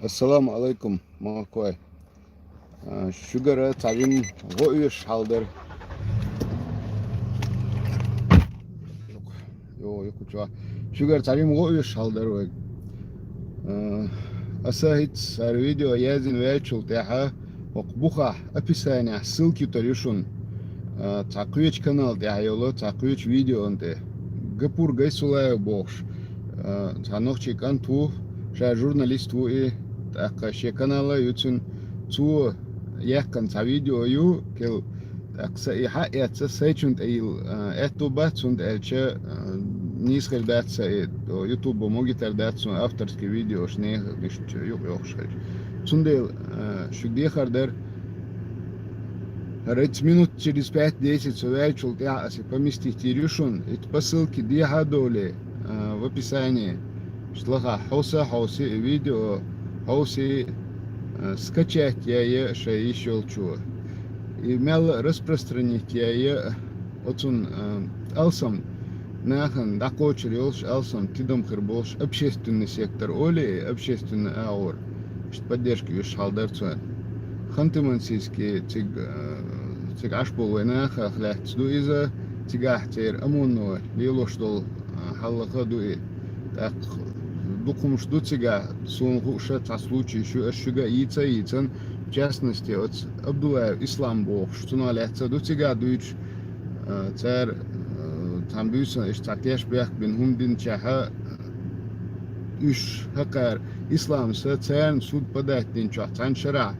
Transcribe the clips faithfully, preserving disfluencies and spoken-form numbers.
Ассаламу алайкум, махкой. А, шугара цхьа вим гӀо оьшуш хьал дара. Йо, йо, куча. Шугара цхьа вим гӀо оьшуш хьал дара вай. А, аса хӀинца сара видео яздина ваьлчул тӀехьа, хӀокху бухахь, описаниехь ссылки тар ю шуна. А, цхьа кхечу канал тӀехь йолу, цхьа кхечу видеон тӀе. Гапур Гайсулаев бохуш, а, цхьа нохчий кӀант ву, ша журналист ву и, тӀаккха шен канала ю цуьнан. Цо яьккхина цхьа видео ю, кел, тӀаккха сан и хьаэцна, сайчунна тӀе йилла, а, аьтту бац, хӀунда аьлча, а, нийса хир дац сан и, о, ютубо могитар дац суна авторский видеош нехан иштта юкъайохуш хилча. Цундела, а, шуьга дехар дара, хӀара минут через пять-десять со ваьллачул тӀаьхьа аса поместить йийр ю шуна. Итт посылки дехьа а довлий, а, в описании. Иштта лаха хьовса, хьовсий и видео, хьовсий, а, скачать яй шайн йиш йолчо. И мелла а распространить яй оцун, а, алсам нахана дӀакхочур йолуш, алсам тидам хир болуш общественный сектор олий, общественный агӀор. Иштта поддержка оьшуш хьал дара цунна. Ханты-Мансийский цига, э, цига Ӏаш болу вайн нахах лаьтташ ду иза, цигахь церан ОМОНо лелош долу, э, хьал лаха а ду и. ТӀаккха дукха хӀумаш ду цигахь, суна хууш цхьа случай ю, аса шуьга а йийца а йийцина, в частности, оцу Абдуллаев Ислам бохуш, цунах лаьцна ду цигахь дуьйцуш, э, цара, э, цхьана буьйсанна иштта цхьа теш бехк бина хӀума динчохь, э, уьш хӀокхара Исламса царна суд подать динчохь цхьана шарахь,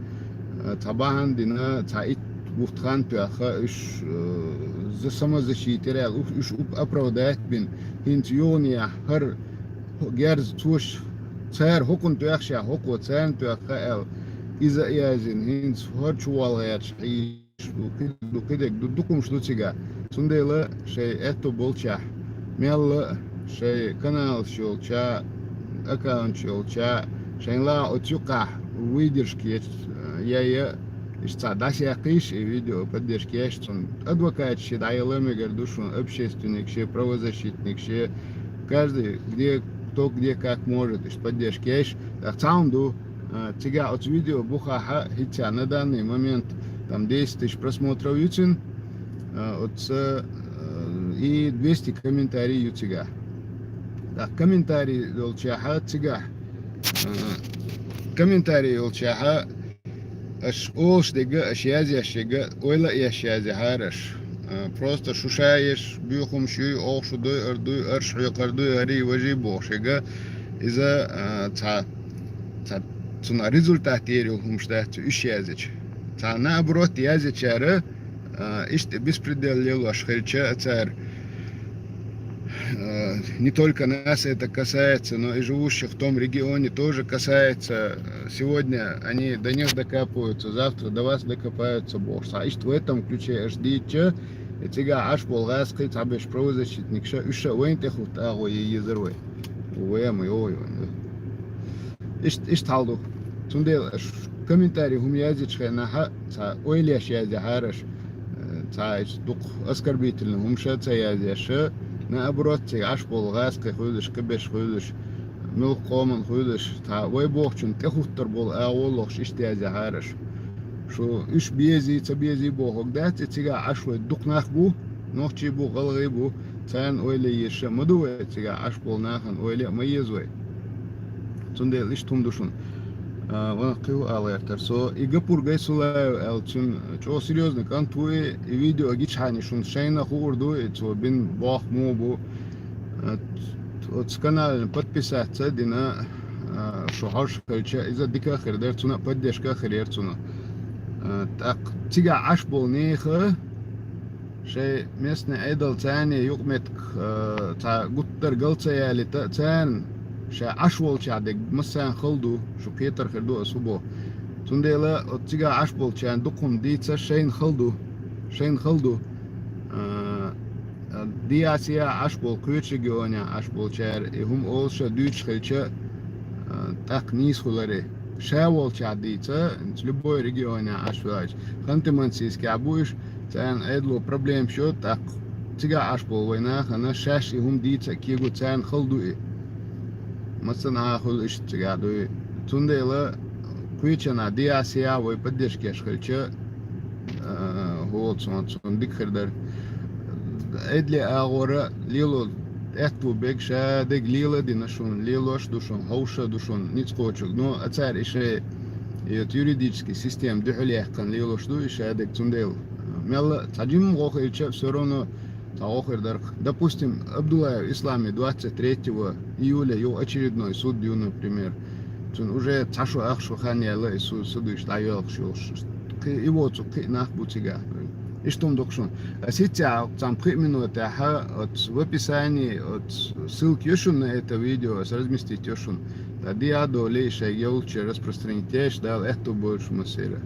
э, цхьа бахьана дина, цхьа итт бутт хан тоьхна, уьш, э, за самозащита яра аьлла, уьш, уьш оп-, оправдать бина, хӀинца юханехь хӀара герз цо ш-, цара хӀокхунна тоьхча, хӀокхо царна тоьхна аьлла, иза а яздина, хӀинца хӀара чу воллу гӀерташ хьийзаш ду, кхидерг ду, кхидерг ду, дукха хӀумаш ду цигахь. Цундела шайн аьтту болчохь, мелла а шайн каналаш йолчохь, аккаунташ йолчохь, шайн лагӀа оцу юккъехь выдержка еш, э, яй, иштта цхьа дӀасаяккхийша и видео, поддержка еш цунна. Адвокаташ ши дӀаяла мегар ду шуна, общественникаш ши, правозащитникаш ши, каждый где, кто где как может, иштта поддержка еш. ТӀаккха цхьа хӀума ду, а, цигахь оцу видео бухахь хӀинца на данный момент там десять тысяч просмотров ю цуьнан, а, оцу, а, и двести комментарий ю цигахь. ТӀаккха комментарий йолчохь цигахь, а, комментарий йолчохь аша олуш дерг а, аша язъеш ерг а, ойла а еш язъяхьара аша. А, просто шу ша еш, буьйхамаш юй, оха шу дойур дуй, арш хьоькхур дуй, гӀарий-важий бохуш ерг а, иза, а, цхьа, цхьа, цунах результат ер йолу хӀумаш дац уьш язйича. Цхьа наоборот язйичара, а, иштта беспредел лелош хилча а цара, а, не только нас это касается, но и живущих в том регионе тоже касается. Сегодня они до них докапываются, завтра до вас докопаются, бохуш. Цхьа иштта в этом ключе аша дийцча, и цигахь Ӏаш болу гӀазкхий, цхьаберш правозащитникаш а, уьш а вайна тӀехӀутту агӀо е езар вай. Вай а ма йогӀу вайна. Иштта, иштта хьал ду. Цундела аша комментарий хӀума язйичу хенахь а цхьа ойла еш язъяхьара аша, э, цхьа иштта дукха оскорбительный хӀумаш а ца язъеш а, наоборот, цига Ӏаш болу гӀазкхий хуьлуш, кхиберш хуьлуш, муьлхха къоман хуьлуш, цхьа вай бохучунна тӀехӀуттур болу агӀо лохуш иштта язъяхьара аша. Шу уьш безий, ца безий бохург дац, и цигахь Ӏаш вай дукха нах бу, нохчий бу, гӀалгӀай бу, царна ойла езаш а ма ду вай, цигахь Ӏаш болу нахана ойла а ма еза вай. Цундела иштта хӀума ду шуна. А, ван кхин хӀу ала гӀертара со. И Гапур Гайсулаев аьлла цуьнан чӀогӀа серьёзный кӀант ву и, и видео гичхьана шуна шайна хуур ду, и цо бина боху муха бу. А, оцу канална подписаться а дина, а, шу хьожуш хилча, иза дика а хир дара, цунна а поддержка а хир яра цунна. А, тӀаккха цигахь Ӏаш болу нехан шайн местный Ӏедал царна юкъаметтиг, а, цхьа гуттар гал ца ялийта а, царна ша Ӏаш волчохь дерг массарна хала ду, шу кхетар хир ду аса хӀу боху. Цундела оцу цигахь Ӏаш болчарна дукха хӀума дийца шайна хала ду, шайна хала ду. А, а, дӀасаяхьа Ӏаш болу кхечу регионехь Ӏаш болчара и хӀума олуш а дуьйцуш хилча, а, тӀаккха нийса хуьлура и. Ша волчохь дийца, любой регионехь Ӏаш ваьлча, Ханты-Мансийскехь бу уьш, царна Ӏедало проблемаш йо, тӀаккха цигахь Ӏаш болу вай нахана шаьш и хӀума дийца а кегу, царна хала ду и. Массанхьа хуьлу иштта цигахь дуй. Цундела кхечанна диасе вай поддержка еш хилча, э, хӀола цунна, цунна дика хир дара. Эдли агӀора лело аьтту бег ша дег лела дина шун, лелош ду шун, ховша ду шун, ницкъочуг. Ну, а цар ише, и вот юридический система дуьхьал яьккхана лелош ду, и ша дег цундела. Мелла цхьа жимма гӀо хилча, все равно цхьа гӀо хир дара. Допустим, Абдуллаев Исламе двадцать третьего июля йо очередной суд ю, например. Цун уже цхьа шу, ах шу хан яьлла, и су-, судуш дӀайоьлхуш йолуш. Кхи-, и воцу кхи нах бу цигахь. Иштта хӀума ду-кх шуна. А сица цхьана пхи минутехьа, оц в описании, оц ссылка ю шуна на это видео, ас разместить ю шуна. Ткъа диа доле шайга йолчу распространить еш, Дала аьтту бойла шу массеран.